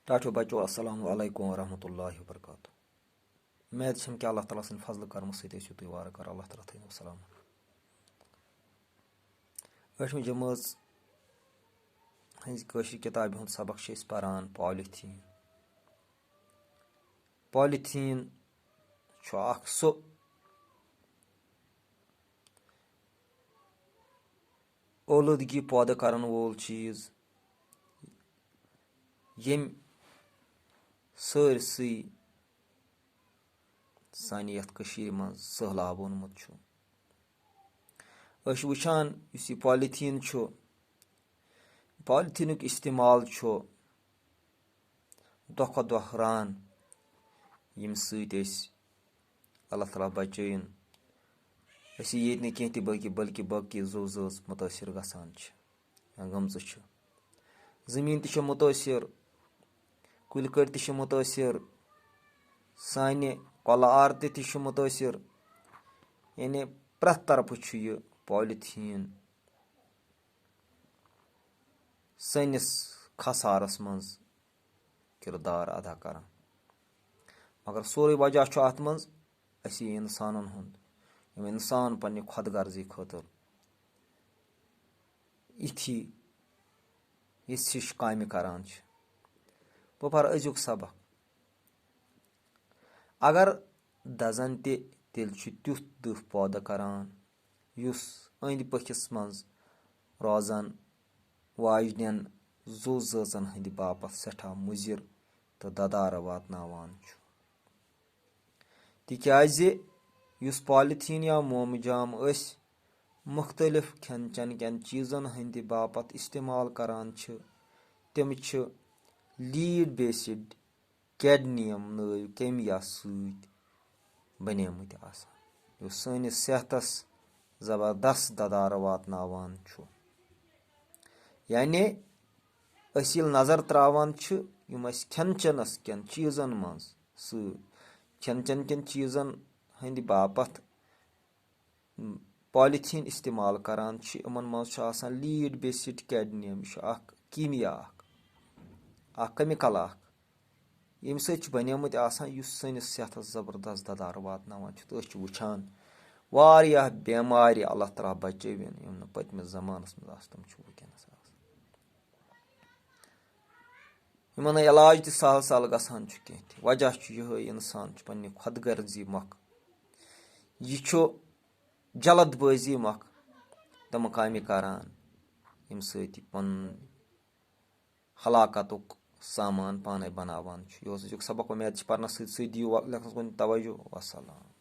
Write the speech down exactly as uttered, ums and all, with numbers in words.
ٹاٹھیو بچو، السلام علیکم ورحمۃ اللہ وبرکاتہ۔ امید چھم کہ اللہ تعالیٰ سٕنٛدِ فضلہٕ کرمہٕ سۭتۍ ٲسِو تُہۍ وارٕ کارٕ۔ اللہ تعالیٰ تھٲینو سلامت۔ ٲٹھمہِ جمٲژ ہٕنٛزِ کٲشرِ کِتابہِ ہُنٛد سبق چھِ أسۍ پران، پالیتھیٖن۔ پالیتھیٖن چھُ اکھ سُہ اولوٗدگی پٲدٕ کرن وول چیٖز، ییٚمۍ سٲرسٕے سانہِ یَتھ کٔشیٖرِ منٛز سٔہلاب اوٚنمُت چھُ۔ أسۍ چھِ وٕچھان، یُس یہِ پالیتھیٖن چھُ، پالیتھیٖنُک استعمال چھُ دۄہ کھۄتہٕ دۄہ ہُران، ییٚمہِ سۭتۍ أسۍ اللہ تعالیٰ بچٲیِن۔ أسۍ ییٚتہِ نہٕ کینٛہہ تہِ، بلکہِ، بلکہِ باقٕے زُو زٲژ مُتٲثِر گژھان چھِ یا گٔمژٕ چھِ۔ زٔمیٖن تہِ چھِ مُتٲثِر، کُلۍ کٔٹۍ تہِ چھِ مُتٲثِر، سانہِ کۄلہٕ آرٕ تہِ تہِ چھِ مُتٲثِر۔ یعنی پرٛٮ۪تھ طرفہٕ چھُ یہِ پالیتھیٖن سٲنِس خسارس منٛز کردار ادا کران۔ مگر سورُے وجہ چھُ اتھ منٛز اسی انسانن ہُنٛد، یِم انسان پننہِ خۄد غرضی خٲطرٕ یِتھی، یِژھ ہِش کامہِ کران چھِ۔ بہٕ پرٕ أزیُک سبق۔ اگر دزان تہِ، تیٚلہِ چھُ تیُتھ دٕہ پٲدٕ کران، یُس أنٛدۍ پٔکِس منٛز روزن واجنٮ۪ن زُو زٲژن ہٕنٛدِ باپتھ سٮ۪ٹھاہ مُضِر تہٕ دَدارٕ واتناوان چھُ۔ تِکیٛازِ یُس پالیتھیٖن یا مومہٕ جام أسۍ مُختٔلِف کھٮ۪ن چٮ۪ن کٮ۪ن چیٖزن ہٕنٛدِ باپتھ استعمال کران چھِ، تِم چھِ lead based cadmium نٲوۍ کیمیا سۭتۍ بنیمٕتۍ آسان، یُس سٲنِس صحتس زبردست ددارٕ واتناوان چھُ۔ یعنی أسۍ ییٚلہِ نظر تراوان چھِ، یِم أسۍ کھٮ۪ن چٮ۪نس کٮ۪ن چیٖزن منٛز سۭتۍ، کھٮ۪ن چٮ۪ن کٮ۪ن چیٖزن ہٕنٛدِ باپتھ پالیتھیٖن استعمال کران چھِ، یِمن منٛز چھُ آسان lead based cadmium، یہِ چھُ اکھ کیٖمیا اکھ، اکھ کیمِکل اکھ، ییٚمہِ سۭتۍ چھُ بنیومُت آسان، یُس سٲنِس صحتس زبردست ددارٕ واتناوان چھُ۔ تہٕ أسۍ چھِ وٕچھان واریاہ بٮ۪مارِ، اللہ تعالیٰ بچٲوِن، یِم نہٕ پٔتمِس زمانس منٛز آسہٕ، تِم چھِ وٕنکیٚنس آسان۔ یِمن نہٕ علاج تہِ سہل سہل گژھان چھُ کینٛہہ تہِ۔ وجہ چھُ یِہوٚے، اِنسان چھُ پننہِ خۄد غرضی مۄکھ، یہِ چھُ جلد بٲزی مۄکھ تِم کامہِ کران، ییٚمہِ سۭتۍ یہِ پنُن ہلاکتُک سامان پانے بناوان چھُ۔ یہِ اوس أزیُک سبق۔ اُمید چھِ پرنس سۭتۍ سۭتۍ دِیِو لیکھنس کُن توجہ۔ وسلام۔